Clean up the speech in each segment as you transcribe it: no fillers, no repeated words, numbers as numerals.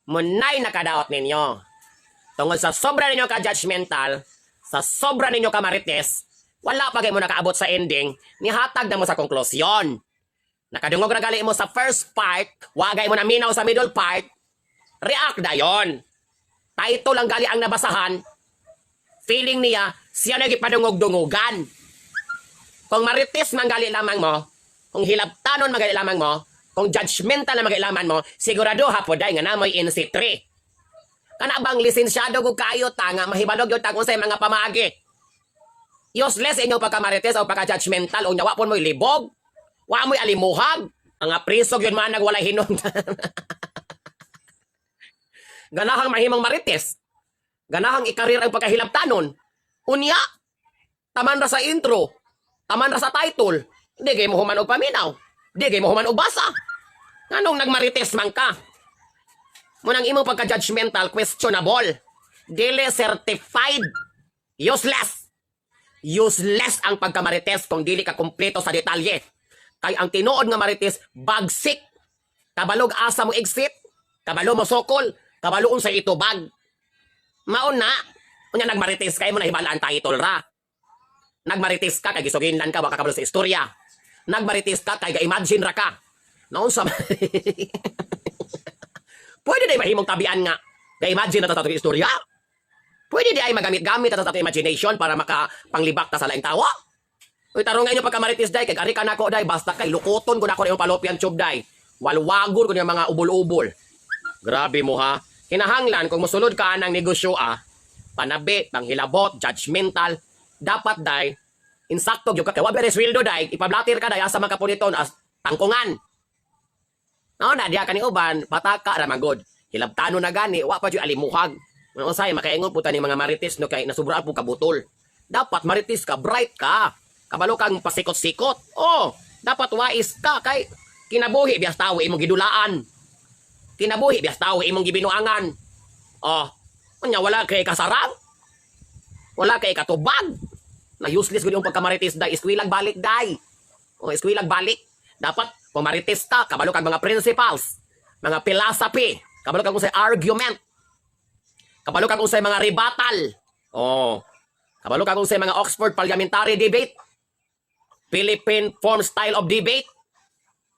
Munay nakadaot ninyo. Tungod sa sobra ninyo ka judgmental, sa sobra ninyo ka marites, wala pa kay mo nakaabot sa ending, nihatag na mo sa konklusyon. Nakadungog ra gali mo sa first part, wagay mo na minaw sa middle part, react dayon. Title lang gali ang nabasahan, feeling niya, siya na gipadungog-dungugan. Kung marites man gali lamang mo, kung hilabtanon man gali lamang mo, kung judgmental na magali lamang mo, sigurado hapoday nga namoy NC3. Kana bang lisensyado ko kayo ta nga mahibalog gyud ta kung sa mga pamagi. Useless inyong pagkamarites o pagka-judgmental o nawa po mo'y libog. Wa mo'y alimuhag. Ang priso gyud man walay hinungdan. Ganahang mahimong marites. Ganahang ikarir ang pagkahilabtanon. Unya, taman ra sa intro. Taman ra sa title. Di kay mo human og paminaw. Di kay mo human og basa. Nganong nagmarites man ka? Munang imong pagka-judgmental, questionable. Dili certified. Useless. Useless ang pagkamarites kung dili ka kumpleto sa detalye. Kay ang tinuod nga marites, bagsik. Kabalog asa mo exit. Kabalo mo sokol. Kabalo unsa itubag. Maon na. Unya nagmarites kay mo na hibalaan title ra. Nagmarites ka kay gisuginlan ka, wa ka kabalo sa istorya. Nagmarites ka kay ga-imagine ra ka. Naunsa man? Pwede na mahimong tabian nga ga-imagine na ta sa istorya. Pwede di ay magamit-gamit ta sa imagination para makapanglibak ta sa laing tawo. Uy, tarong inyo pagkamarites day, kay ari ka nako day, basta kay lukoton ko nako yung fallopian tube day. Walwagon ko yung mga ubol-ubol. Grabe mo ha. Kinahanglan kung mosulod ka ng negosyo ah, panabi, panghilabot, judgmental, dapat day, insakto gyud ka kay wa ba sweldo day, ipablatir ka day asa man ka puniton as tangkungan. No, na diha kani uban, pataka ra magod. Hilabtano na gani, wa pa jud alimuhag. Unsay makaingon po tani mga marites no, kay nasubraan po kabutol. Dapat marites ka, bright ka. Kabalo kang pasikot-sikot. Oh, dapat wais ka kay kinabuhi biyas tawo imong gidulaan. Kinabuhi biyas tawo imong gibinuangan. Oh, unya wala kay kasarang. Wala kay katubag. Na useless gud yung pagkamarites day, eskwelag balik day. O eskwelag balik. Dapat kung marites ka, kabalo kag mga principles, mga philosophy, kabalo kag unsay argument. Kabalo kag unsay mga rebuttal. Oh. Kabalo kag unsay mga Oxford Parliamentary Debate. Philippine form style of debate.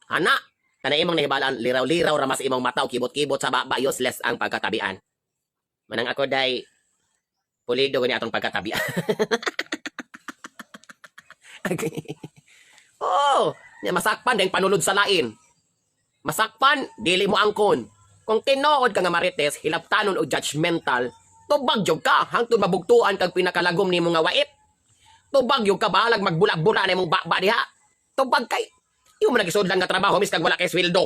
Ana, kana imong nahibalaan, liraw-liraw ra mas imong mata o kibot-kibot sa baba, useless ang pagkatabian. Manang ako day, pulido gani atong pagkatabian. Okay. Oh, nya masakpan dahil panulod sa lain. Masakpan, dili mo angkon. Kung tinuod ka nga marites, hilabtanon o judgmental, tubag jud ka hangtod mabugtuan kag pinakalagom nimo nga wait. Tubag jud ka, bahalag magbula-bula na imong baba diha. Tubag kay imo man nagisudlan nga trabaho miskag wala kay sweldo.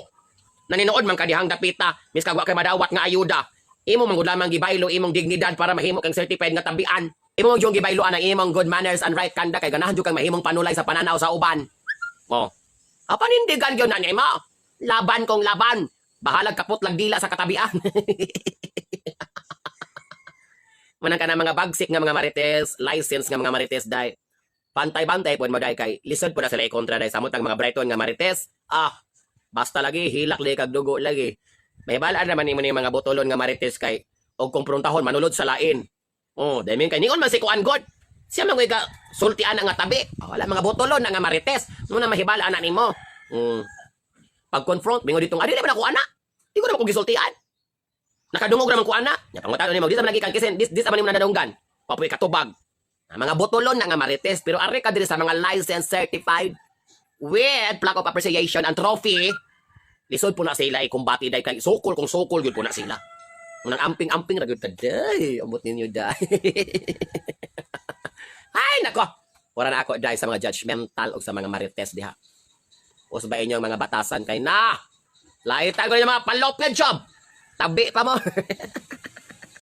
Naninood man ka dihang dapita, miskag wa kay madawat nga ayuda. Imo man gud lamang gibaylo imong dignidad para mahimo kang certified nga tabian. Imo man yung gibayloan ang imong good manners and right conduct kay ganahan jud kang mahimong panulay sa pananaw sa uban. Oh. Panindigan gyud na nimo. Laban kong laban. Bahalag kapot lang dila sa katabian. Manang ka na mga bagsik nga mga marites, license nga mga marites day. Pantay-bantay po mo day kay lisod po na sila i-kontra day samot ang mga Brighton nga marites. Ah, basta lagi hilak lagi kag dugo lagi. May balaan naman nimo ni mga botolon nga marites kay og kompruntahon manulod sa lain. Oh, dahil kay ningon man si kuan god. Siya man ka sultian nga tabi. Ah, wala mga botolon na nga marites. Mo na mahibalaan na nimo. Pag confront mingon ditong adi man ako ana. Di ko naman ko gisultian. Nakadungog naman ko ana. Nya pangutano nimo, di sa man lagi kang kisen, di sa man nimo nadunggan. Papoy katubag. Ang mga botolon na nga marites pero ari ka diri sa mga license certified with plaque of appreciation and trophy. Lisod po na sila i-kumbati day kay sukol kung sukol gyud po na sila. Unang amping-amping ra gyud ta day. Amot ninyo day. Ay nako. Wala na ako day sa mga judgmental o sa mga marites diha. Usba inyo ang mga batasan kay na. Laitan ko ninyo mga fallopian tube. Tabi pa mo.